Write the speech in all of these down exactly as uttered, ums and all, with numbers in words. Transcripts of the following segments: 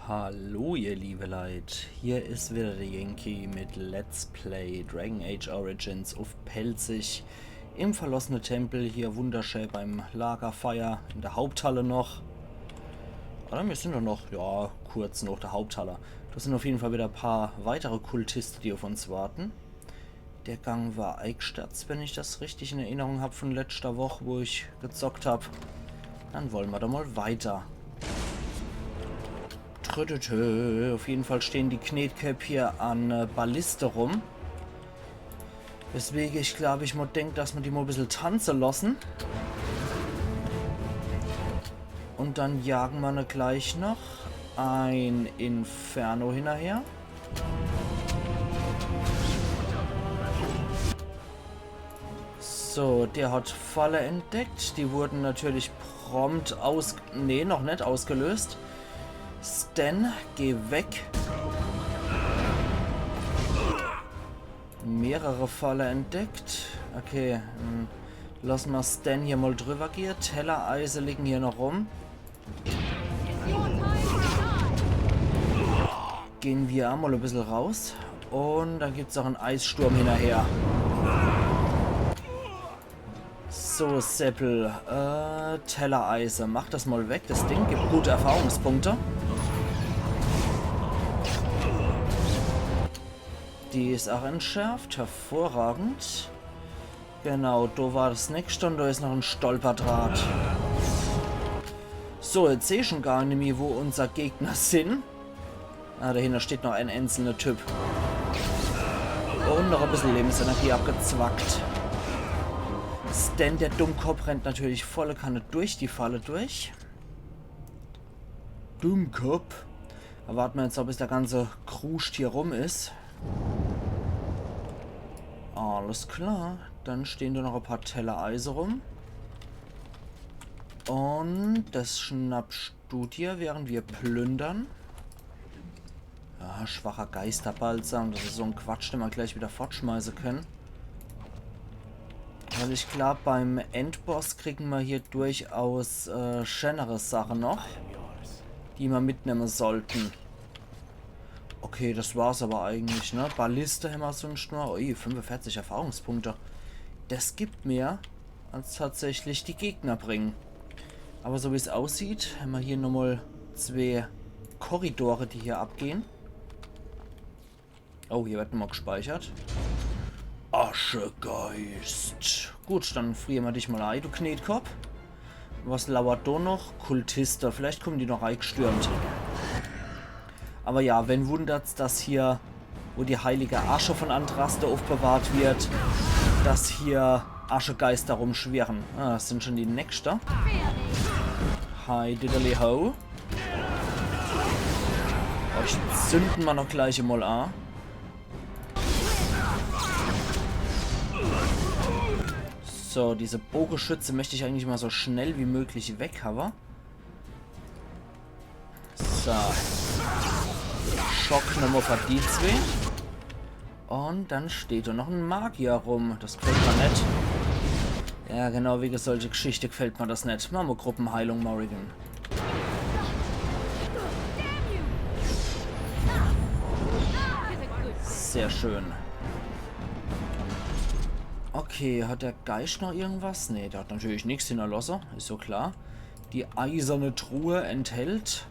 Hallo ihr liebe Leit, hier is wieder der Yankee mit Let's Play Dragon Age Origins uff Pälzisch im verlossene Tempel, hier wunderschää beim Lagerfeier in der Haupthalle noch. Oder mir sin doch noch, ja, kurz noch der Haupthalle. Do sin uff jeden Fall wieder e paar weitere Kultiste, die uff uns warte. Der Gang war eigsterzt, wenn ich das richtig in Erinnerung hab von letschter Woch, wo ich gezockt hab. Dann wolle mer doch mal weiter. Trütütü. Uff jeden Fall stehn die Knetköpp hier an äh, Balliste rum. Weswege ich glaab, ich mo denk, dass mer die mo e bissel tanze losse. Und dann jage mer ne gleich noch ein Inferno hinnerher. So, der hat Falle entdeckt. Die wurden natürlich prompt aus... Nee, noch net ausgelöst. Sten, geh weg. Mehrere Falle entdeckt. Okay, hm. Losse mer Sten hier mal drüber gehe. Tellereise liegen hier noch rum. Gehn mer emol e bissel raus. Und dann gibt's auch en Eissturm hinnerher. So, Seppel. Äh, Tellereise. Mach das mal weg, das Ding. Gibt gute Erfahrungspunkte. Die is auch entschärft. Hervorragend. Genau, do war das nächste und do is noch en Stolperdraht. So, jetzt seh ich schon gar nimmi, wo unser Gegner sin. Ah, dahinner steht noch en einzelner Typ. Und noch e bissel Lebensenergie abgezwackt. Sten, der Dummkopf, rennt natürlich volle Kanne durch die Falle durch. Dummkopf. Do warte mer jetzt, bis der ganze Kruscht hier rum is. Alles klar. Dann stehn do noch e paar Tellereise rum. Und das schnappst du dir, während mer plündern. Ja, schwacher Geisterbalsam. Das is so en Quatsch, den mer gleich wieder fortschmeiße kenne. Weil ich glaab, beim Endboss kriegen mer hier durchaus äh, schänere Sache noch, die mer mitnemme sollten. Okay, das war's aber eigentlich, ne? Balliste hämmer sunscht nur. Ui, fünfundvierzig Erfahrungspunkte. Das gibt mehr, als tatsächlich die Gegner bringen. Aber so wie's aussieht, hämmer hier nochmal zwee Korridore, die hier abgehn. Oh, hier wird nochmal gespeichert. Aschegeist. Gut, dann friere mer dich mal ei, du Knetkopp. Was lauert do noch? Kultiste. Vielleicht kommen die noch eigestürmt. Aber ja, wen wundert's, dass hier, wo die heilige Asche von Andraste aufbewahrt wird, dass hier Aschegeister rumschwirren. Ah, das sind schon die nächste. Hi, diddly ho. Euch zünden mer noch gleich mal an. So, diese Bogeschütze möchte ich eigentlich mal so schnell wie möglich weg haben. So. Schock nochmal für die zwee. Und dann steht do noch en Magier rum. Das gefällt mer net. Ja, genau, wie solche Geschichte gefällt mer das net. Mache mer Gruppenheilung, Morrigan. Sehr schön. Okay, hat der Geist noch irgendwas? Nee, der hat natürlich nix hinnerlosse. Is so klar. Die eiserne Truhe enthält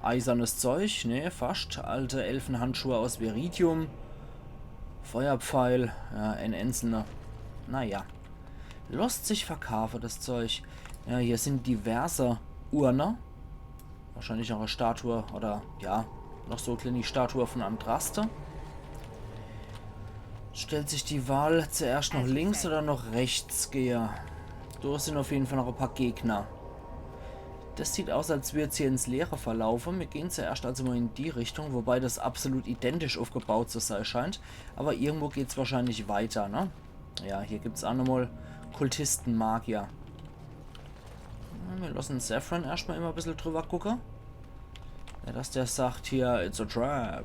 eisernes Zeug, ne, fascht. Alte Elfenhandschuhe aus Viridium. Feuerpfeil, ja, en einzelner. Naja. Losst sich verkaafe, das Zeug. Ja, hier sind diverse Urne. Wahrscheinlich noch e Statue oder, ja, noch so e kleeni Statue von Andraste. Stellt sich die Wahl, zuerscht noch links oder noch rechts gehe. Do sind auf jeden Fall noch e paar Gegner. Das sieht aus, als würd's hier ins Leere verlaufe. Mir gehen zuerscht also mal in die Richtung, wobei das absolut identisch aufgebaut zu sein scheint. Aber irgendwo geht's wahrscheinlich weiter, ne? Ja, hier gibt's auch nochmal Kultisten, Magier. Na, mir lossen Zevran erscht mal immer e bissel drüber gucke. Ja, dass der sagt hier, it's a trap.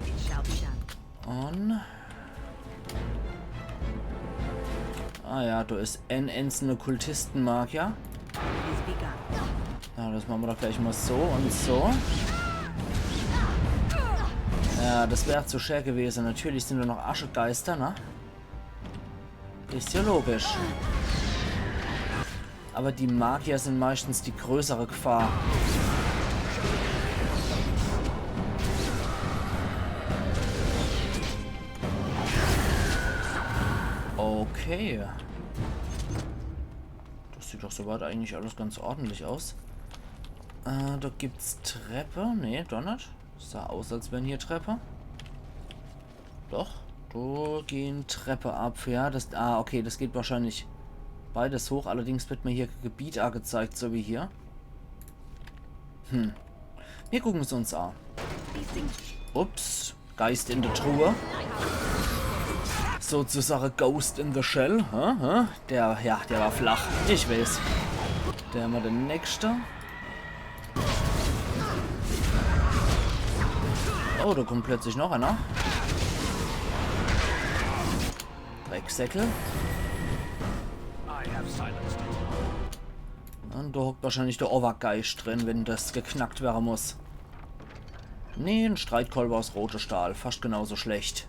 It shall be done. Und... Ah ja, do is en einzelner Kultisten-Magier. It is begun. Ja, das mache mer doch gleich mal so und so. Ja, das wär zu schwer gewese. Natürlich sin do noch Aschegeister, ne? Is ja logisch. Aber die Magier sin meistens die größere Gefahr. Okay. Das sieht doch soweit eigentlich alles ganz ordentlich aus. Äh, do gibt's Treppe. Nee, doch net. Sah aus, als wären hier Treppe. Doch, do gehen Treppe ab. Ja, das, ah, okay, das geht wahrscheinlich beides hoch. Allerdings wird mir hier Gebiet angezeigt, so wie hier. Hm. Wir gucken es uns an. Ups. Geist in der Truhe. Sozusagen Ghost in the Shell. Hä? Hä? Der, ja, der war flach. Ich weiß. Der mal der nächste. Oh, da kommt plötzlich noch einer. Drecksäckel. Und da hockt wahrscheinlich der Obergeist drin, wenn das geknackt werden muss. Nee, ein Streitkolber aus rote Stahl. Fast genauso schlecht.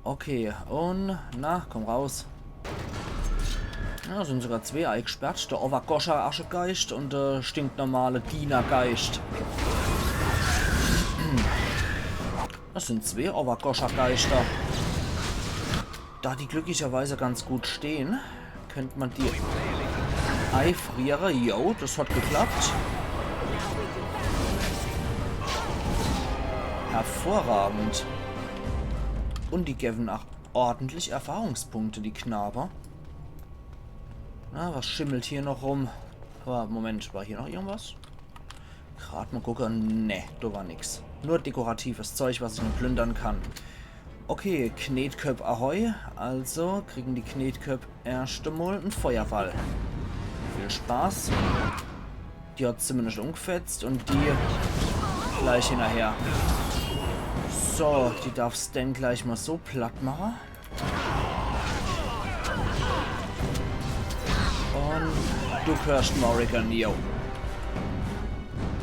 Okay, und, na, komm raus. Ja, sind sogar zwei eingesperrt. Der Overgoscher Aschegeist und der stinknormale Dienergeist. Das sind zwei Overgoscher Geister. Da die glücklicherweise ganz gut stehen, könnte man die eifriere. Jo, das hat geklappt. Hervorragend. Und die geben auch ordentlich Erfahrungspunkte, die Knabe. Na, was schimmelt hier noch rum? Aber Moment, war hier noch irgendwas? Grad mal gucken. Ne, da war nix. Nur dekoratives Zeug, was ich noch plündern kann. Okay, Knetköpp ahoi. Also kriegen die Knetköpp erst einmal einen Feuerball. Viel Spaß. Die hat zumindest umgefetzt und die gleich hinterher. So, die darfst denn gleich mal so platt machen. Und du hörst Morrigan, yo.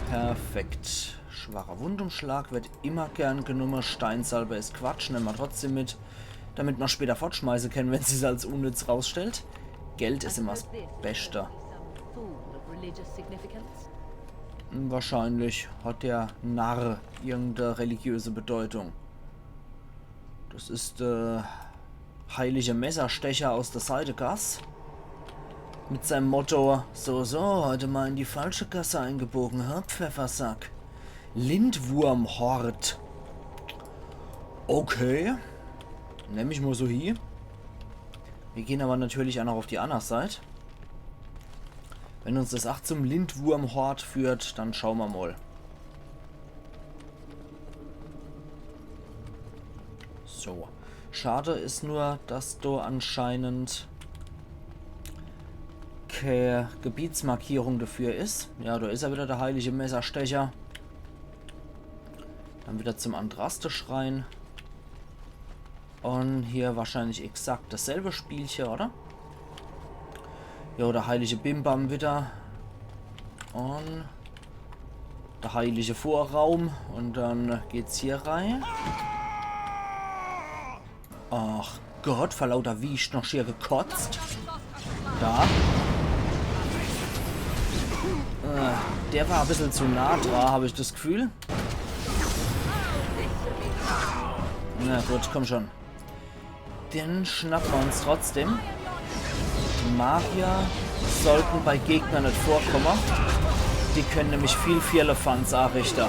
Perfekt. Schwacher Wundumschlag wird immer gern genommen. Steinsalbe ist Quatsch, nehmen wir trotzdem mit. Damit man später fortschmeißen kann, wenn sich's als unnütz rausstellt. Geld ist immer das Beste. Wahrscheinlich hat der Narr irgendeine religiöse Bedeutung. Das ist der heilige Messerstecher aus der Seidegass. Mit seinem Motto: So, so, heute mal in die falsche Gasse eingebogen, hä, Pfeffersack? Lindwurmhort. Okay. Nemm ich mal so hie. Wir gehen aber natürlich auch noch auf die andere Seite. Wenn uns das auch zum Lindwurmhort führt, dann schauen wir mal. So. Schade ist nur, dass da anscheinend keine Gebietsmarkierung dafür ist. Ja, da ist er wieder, der heilige Messerstecher. Dann wieder zum Andraste-Schrein. Und hier wahrscheinlich exakt dasselbe Spielchen, oder? Ja, der heilige Bimbam wieder. Und der heilige Vorraum. Und dann geht's hier rein. Ach Gott, vor lauter Wiescht noch schier gekotzt. Da. Äh, der war ein bisschen zu nah dran, habe ich das Gefühl. Na gut, komm schon. Den schnappen wir uns trotzdem. Magier sollten bei Gegnern nicht vorkommen. Die können nämlich viel Firlefanz anrichten.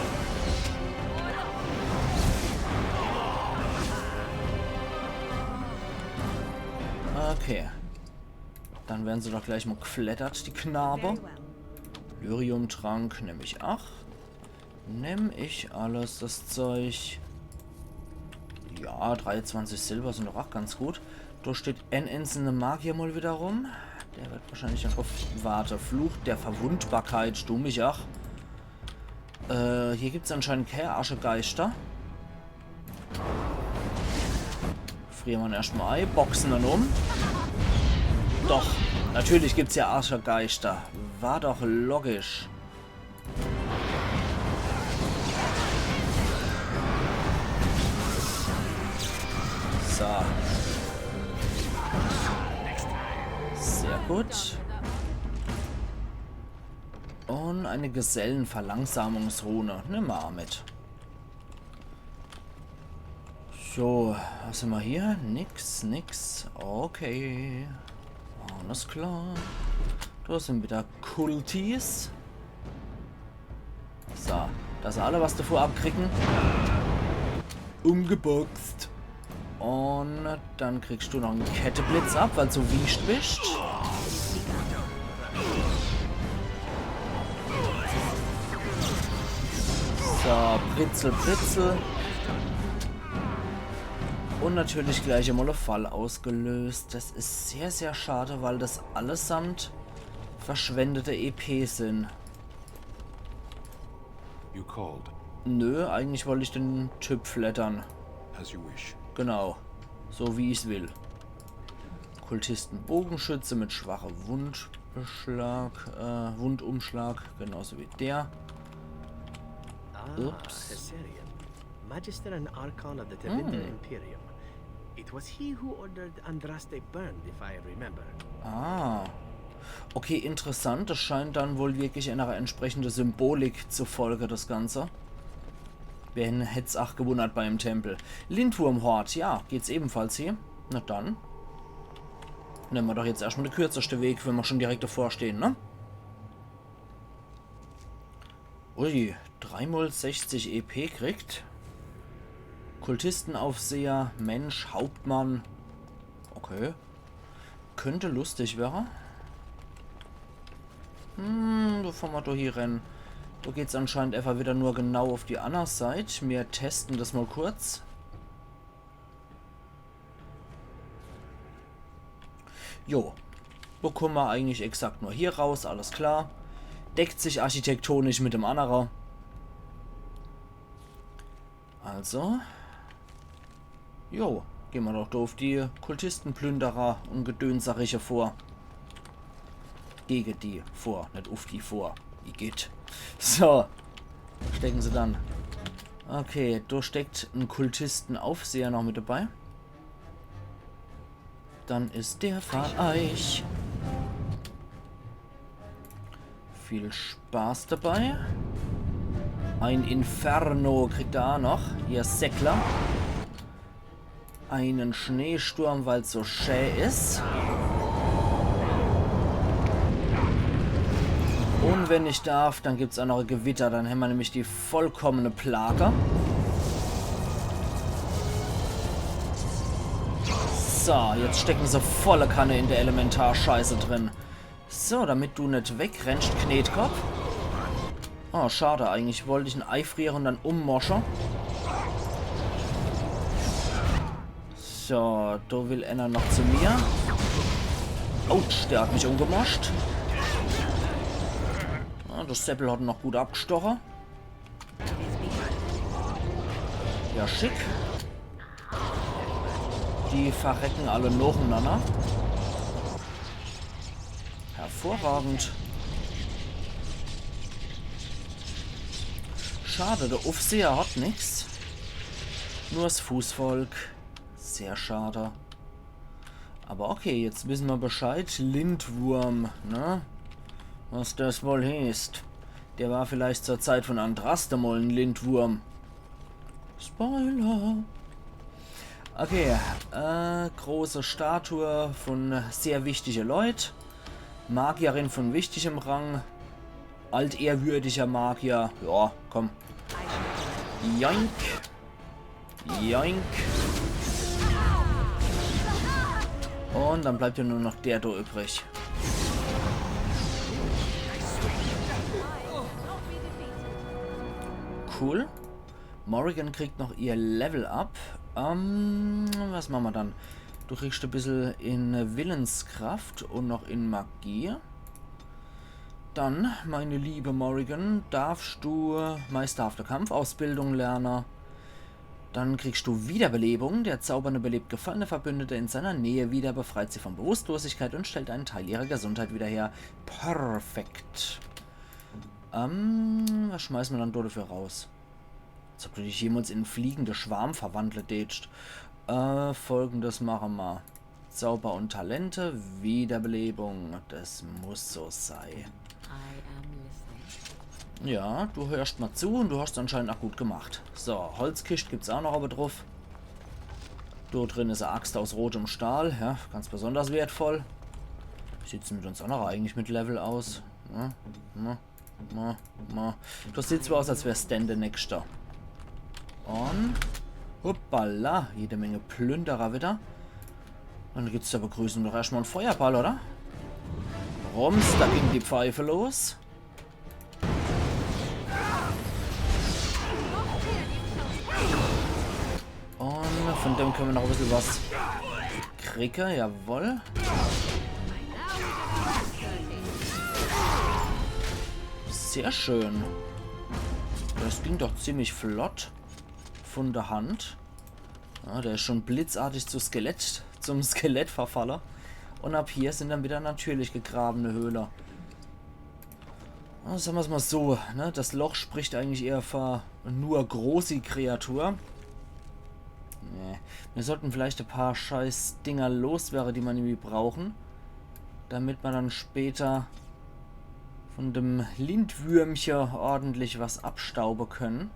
Okay. Dann werden sie doch gleich mal geflattert, die Knabe. Lyrium-Trank nehme ich auch. Nemm ich alles, das Zeug. Ja, dreiundzwanzig Silber sind doch auch ganz gut. Da steht ein einzelner Magier mal wieder rum. Der wird wahrscheinlich dann auf. Warte, Fluch der Verwundbarkeit, du mich auch. Äh, hier gibt's anscheinend keine Aschegeister. Frieren wir erstmal ein, boxen dann um. Doch, natürlich gibt's ja Aschegeister. War doch logisch. Gut. Und eine Gesellenverlangsamungsrune. Nimm ma mit. So, was hämmer hier? Nix, nix. Okay. Alles klar. Do sin wieder Kultis. So, dass se alle was davor abkriegen. Umgeboxt. Und dann kriegst du noch en Ketteblitz ab, weil du so wiescht bist. So, Britzel, Britzel. Und natürlich gleich emol e Fall ausgelöst. Das is sehr, sehr schade, weil das allesamt verschwendete E P sin. You called. Nö, eigentlich wollt ich den Typ fleddern. As you wish. Genau. So wie ich's will. Kultisten Bogenschütze mit schwache Wundbeschlag, äh, Wundumschlag, genauso wie der. Ah, Oops. Hessarian. Magister and Archon of the Tevinter Hmm. Imperium. It was he who ordered Andraste burned, if I remember. Ah. Okay, interessant. Das scheint dann wohl wirklich einer entsprechenden Symbolik zu folge, das Ganze. Wen hätt's ach gewundert beim Tempel? Lindwurmhort, ja, geht's ebenfalls hier? Na dann. Nemme ma doch jetzt erstmal de kürzeste Weg, wenn ma schon direkt davor stehen, ne? Ui, dreimal sechzig E P kriegt. Kultistenaufseher, Mensch, Hauptmann. Okay. Könnte lustig werre. Hm, bevor ma do hier renne. Do geht's anscheinend einfach wieder nur genau auf die anner Seit. Mir testen das mal kurz. Jo. Wo kumme ma eigentlich exakt nur hier raus? Alles klar. Deckt sich architektonisch mit dem annere. Also. Jo, geh ma doch do auf die Kultistenplünderer und Gedönseriche vor. Gege die vor, net auf die vor. Igitt. So. Stecken se dann. Okay, do steckt en Kultistenaufseher noch mit dabei. Dann is der für eich. Viel Spaß dabei. Ein Inferno kriegt er ach noch. Ihr Säckler. Einen Schneesturm, weil's so schä is. Und wenn ich darf, dann gibt's auch noch e Gewitter. Dann hämmer nämlich die vollkommene Plage. So, jetzt stecken se volle Kanne in der Elementarscheiße drin. So, damit du net wegrennst, Knetkopp. Oh, schade, eigentlich wollt ich en eifriere und dann ummosche. So, do will einer noch zu mir. Autsch, der hat mich umgemoscht. Ah, das Seppel hat noch gut abgestoche. Ja, schick. Die verrecken alle nacheinander. Hervorragend. Schade, der Aufseher hat nix. Nur das Fußvolk. Sehr schade. Aber okay, jetzt wissen wir Bescheid. Lindwurm, ne? Was das wohl heißt. Der war vielleicht zur Zeit von Andraste mal en Lindwurm. Spoiler. Okay, äh, große Statue von sehr wichtige Leut. Magierin von wichtigem Rang. Altehrwürdiger Magier. Ja, komm. Joink. Joink. Und dann bleibt ja nur noch der do übrig. Cool. Morrigan kriegt noch ihr Level Up. Ähm, was machen wir dann? Du kriegst ein bisschen in Willenskraft und noch in Magie. Dann, meine liebe Morrigan, darfst du meisterhafte Kampfausbildung lernen. Dann kriegst du Wiederbelebung. Der Zaubernde belebt gefallene Verbündete in seiner Nähe wieder, befreit sie von Bewusstlosigkeit und stellt einen Teil ihrer Gesundheit wieder her. Perfekt. Ähm, was schmeißen wir dann dafür raus? Als ob du dich jemals in en fliegende Schwarm verwandle dätscht. Äh, folgendes mache ma. Zauber und Talente, Wiederbelebung. Das muss so sei. I am listening. Ja, du hörst mal zu und du hast anscheinend auch gut gemacht. So, Holzkischt gibt's auch noch aber drauf. Dort drin ist eine Axt aus rotem Stahl, ja, ganz besonders wertvoll. Wie sieht's mit uns auch noch eigentlich mit Level aus? Ja, na, na, na. Du siehst zwar aus, als wär's denn der Nächste. Und hoppala, jede Menge Plünderer wieder. Dann gibt's zur Begrüßung doch erstmal einen Feuerball, oder? Rums, da ging die Pfeife los. Und von dem können wir noch ein bisschen was kriegen, jawohl. Sehr schön. Das ging doch ziemlich flott von der Hand. Ja, der ist schon blitzartig zu Skelett, zum Skelett verfalle. Und ab hier sind dann wieder natürlich gegrabene Höhle. Ja, sagen wir's mal so, ne? Das Loch spricht eigentlich eher für nur große Kreatur. Nee. Wir sollten vielleicht ein paar scheiß Dinger loswerden, die man irgendwie brauchen. Damit man dann später von dem Lindwürmchen ordentlich was abstauben können.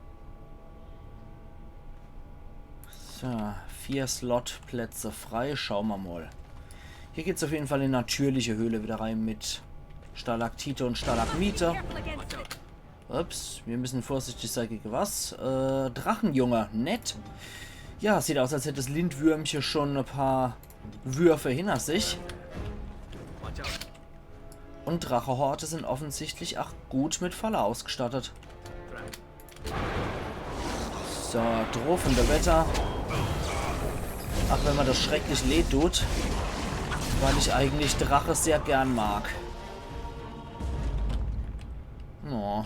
So, vier Slot-Plätze frei. Schauen wir mal. Hier geht's auf jeden Fall in natürliche Höhle wieder rein mit Stalaktite und Stalagmite. Ups, wir müssen vorsichtig sein gegen was. Äh, Drachenjunge, nett. Ja, sieht aus, als hätte das Lindwürmchen schon ein paar Würfe hinter sich. Und Drachehorte sind offensichtlich auch gut mit Falle ausgestattet. So, droh von der Wetter. Auch wenn mir das schrecklich leid tut, weil ich eigentlich Drache sehr gern mag. Oh.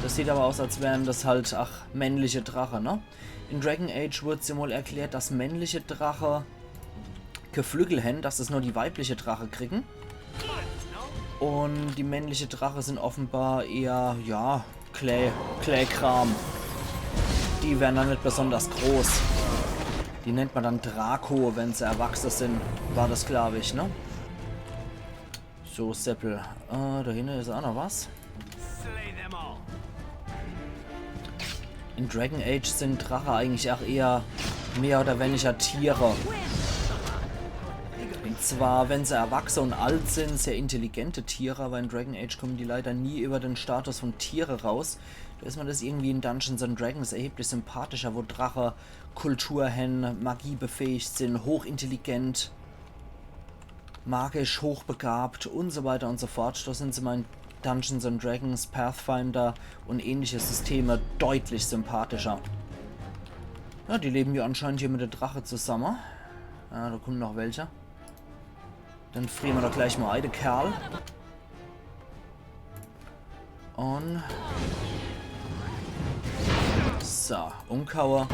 Das sieht aber aus, als wären das halt, ach, männliche Drache, ne? In Dragon Age wurde ja mal erklärt, dass männliche Drache kä Flügel hän, dass das nur die weibliche Drache kriegen. Und die männliche Drache sind offenbar eher, ja, Klä-, Kläkram. Die werden dann nicht besonders groß. Die nennt man dann Draco, wenn sie erwachsen sind. War das, glaube ich, ne? So, Seppel. Äh, da hinten ist auch noch was. Slay them all. In Dragon Age sind Drache eigentlich auch eher mehr oder weniger Tiere. Und zwar, wenn sie erwachsen und alt sind, sehr intelligente Tiere, aber in Dragon Age kommen die leider nie über den Status von Tiere raus. Da ist mir das irgendwie in Dungeons and Dragons erheblich sympathischer, wo Drache Kultur hän, Magie befähigt sind, hochintelligent, magisch hochbegabt und so weiter und so fort. Da sind sie mir in Dungeons and Dragons, Pathfinder und ähnliche Systeme deutlich sympathischer. Ja, die leben ja anscheinend hier mit der Drache zusammen. Ja, da kommen noch welche. Dann frieren wir doch gleich mal ein, der Kerl. Und so, umkaue.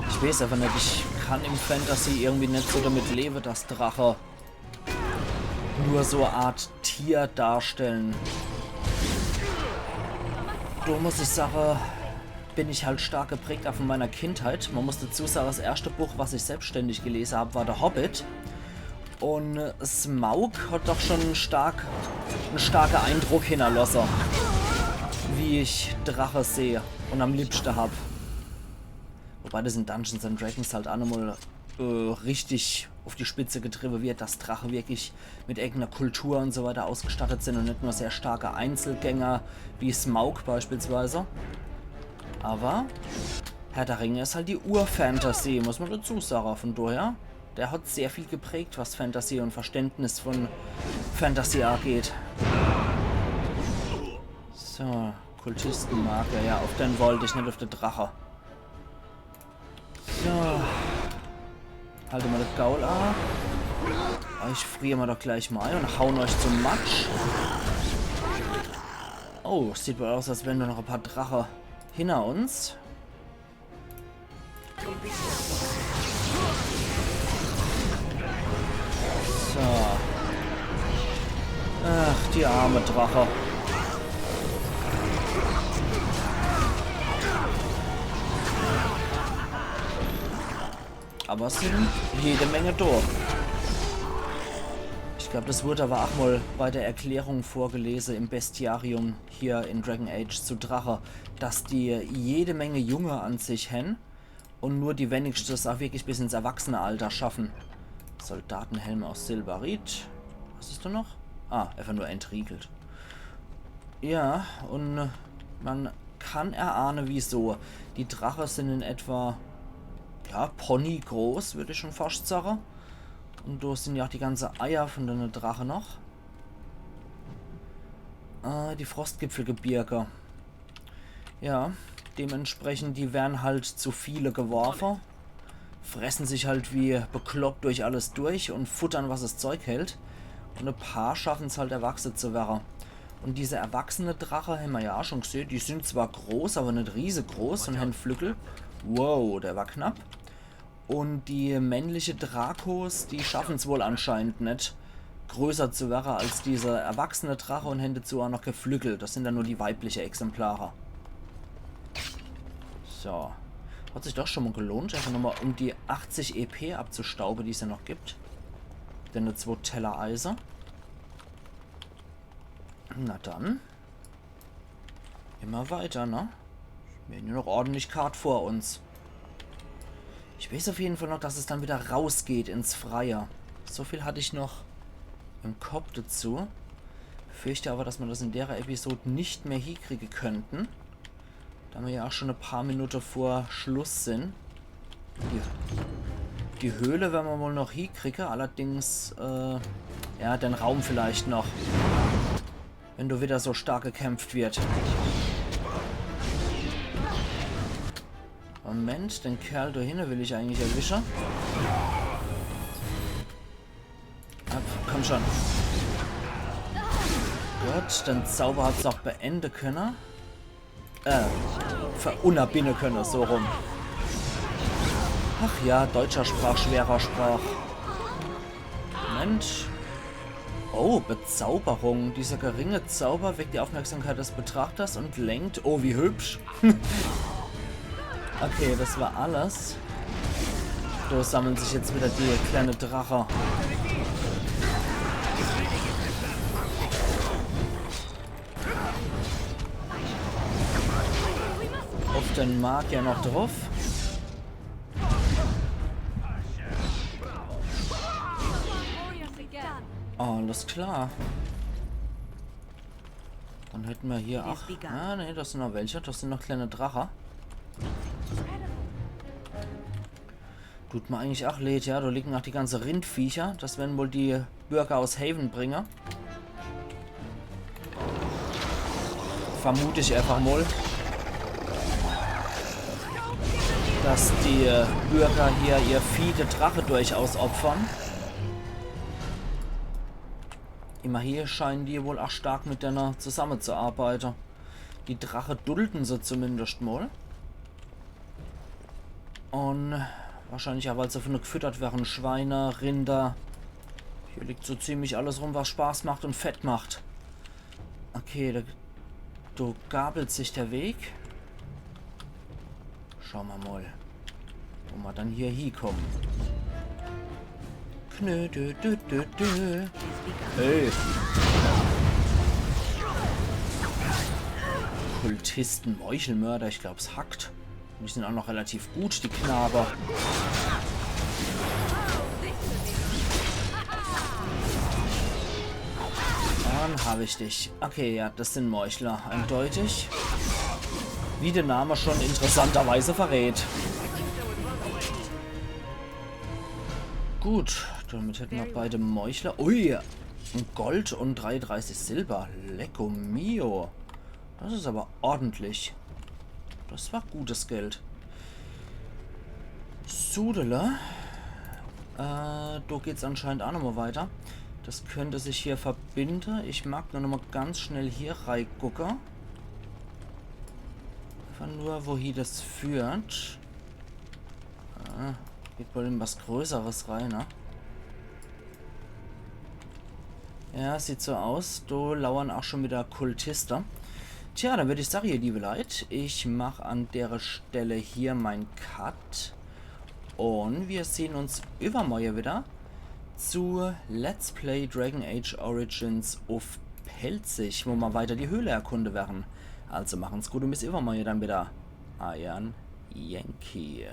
Ich weiß einfach nicht, ich kann im Fantasy irgendwie nicht so damit leben, dass Drache nur so eine Art Tier darstellen. Da muss ich sagen, bin ich halt stark geprägt auch von meiner Kindheit. Man muss dazu sagen, das erste Buch, was ich selbstständig gelesen habe, war Der Hobbit. Und Smaug hat doch schon einen, stark, einen starken Eindruck hinterlassen, wie ich Drache sehe und am liebsten habe. Wobei das in Dungeons and Dragons halt auch nochmal äh, richtig auf die Spitze getrieben wird, dass Drache wirklich mit eigener Kultur und so weiter ausgestattet sind und nicht nur sehr starke Einzelgänger wie Smaug beispielsweise. Aber Herr der Ringe ist halt die Ur-Fantasy, muss man dazu sagen. Von daher, der hat sehr viel geprägt, was Fantasy und Verständnis von Fantasy angeht. So, Kultistenmarke, ja, auf den wollte ich, nicht auf den Drache. So. Halte mal das Gaul an. Euch frieren wir doch gleich mal ein und hauen euch zum Matsch. Oh, sieht wohl aus, als wären da noch ein paar Drache hinter uns. So. Ach, die arme Drache. Was sind jede Menge do. Ich glaub, das wurde aber auch mal bei der Erklärung vorgelesen im Bestiarium hier in Dragon Age zu Drache, dass die jede Menge Junge an sich hän und nur die wenigsten es auch wirklich bis ins Erwachsenealter schaffen. Soldatenhelme aus Silberit. Was ist da noch? Ah, einfach nur entriegelt. Ja, und man kann erahnen, wieso. Die Drache sind in etwa, ja, Pony groß, würde ich schon fast sagen. Und da sind ja auch die ganze Eier von den Drache noch. Äh, die Frostgipfelgebirge. Ja, dementsprechend, die werden halt zu viele geworfen, fressen sich halt wie bekloppt durch alles durch und futtern, was das Zeug hält. Und ein paar schaffen's halt, erwachsen zu werden. Und diese erwachsene Drache, haben wir ja auch schon gesehen, die sind zwar groß, aber nicht riesegroß und haben Flügel. Wow, der war knapp. Und die männliche Drakos, die schaffen's wohl anscheinend nicht, größer zu werden als diese erwachsene Drache und haben dazu auch noch keine Flügel. Das sind dann nur die weibliche Exemplare. So. Hat sich doch schon mal gelohnt, einfach nochmal um die achtzig E P abzustauben, die es ja noch gibt. Denn nur zwei Teller Eise. Na dann. Immer weiter, ne? Wir haben nur noch ordentlich Kart vor uns. Ich weiß auf jeden Fall noch, dass es dann wieder rausgeht ins Freie. So viel hatte ich noch im Kopf dazu. Fürchte aber, dass wir das in der Episode nicht mehr hiekriegen könnten. Da wir ja auch schon ein paar Minuten vor Schluss sind. Die, die Höhle werden wir wohl noch hiekriegen, allerdings, äh, ja, den Raum vielleicht noch. Wenn da wieder so stark gekämpft wird. Moment, den Kerl da hinten will ich eigentlich erwischen. Ab, komm schon. Gut, den Zauber hat's auch beenden können. Äh, verunnerbinden können, so rum. Ach ja, deutscher Sprach, schwerer Sprach. Moment. Oh, Bezauberung. Dieser geringe Zauber weckt die Aufmerksamkeit des Betrachters und lenkt. Oh, wie hübsch. Okay, das war alles. Da sammeln sich jetzt wieder die kleine Drache. Auf den Magier noch drauf. Alles klar. Dann hätten wir hier, ach, ah, nee, das sind noch welche, das sind noch kleine Drache. Tut mir eigentlich auch leid, ja, da liegen auch die ganze Rindviecher. Das werden wohl die Bürger aus Haven bringen. Vermute ich einfach mal, dass die Bürger hier ihr Vieh de Drache durchaus opfern. Immerhin scheinen die wohl auch stark mit denen zusammenzuarbeiten. Die Drache dulden sie zumindest mal. Und wahrscheinlich auch, weil sie von gefüttert werden. Schweine, Rinder. Hier liegt so ziemlich alles rum, was Spaß macht und fett macht. Okay, da, da gabelt sich der Weg. Schauen wir mal, wo wir dann hier hinkommen. Knö, dö, dö, dö, dö. Hey. Kultisten, Meuchelmörder, ich glaub's hackt. Die sind auch noch relativ gut, die Knabe. Dann hab ich dich. Okay, ja, das sind Meuchler, eindeutig. Wie der Name schon interessanterweise verrät. Gut, damit hätten wir beide Meuchler. Ui, ein Gold und dreiunddreißig Silber. Lecko mio. Das ist aber ordentlich. Das war gutes Geld. Sudele. Äh, da geht's anscheinend auch nochmal weiter. Das könnte sich hier verbinden. Ich mag nur nochmal ganz schnell hier reingucken. Einfach nur, wohin das führt. Ah, geht wohl in was Größeres rein, ne? Ja, sieht so aus. Da lauern auch schon wieder Kultisten. Tja, dann würd ich sagen, ihr liebe Leit, ich mach an dere Stelle hier mein Cut. Und wir sehen uns übermorgen wieder zu Let's Play Dragon Age Origins uff Pälzisch, wo ma weiter die Höhle erkunde werre. Also machen's gut und bis übermorgen dann wieder. Eiern Yankee.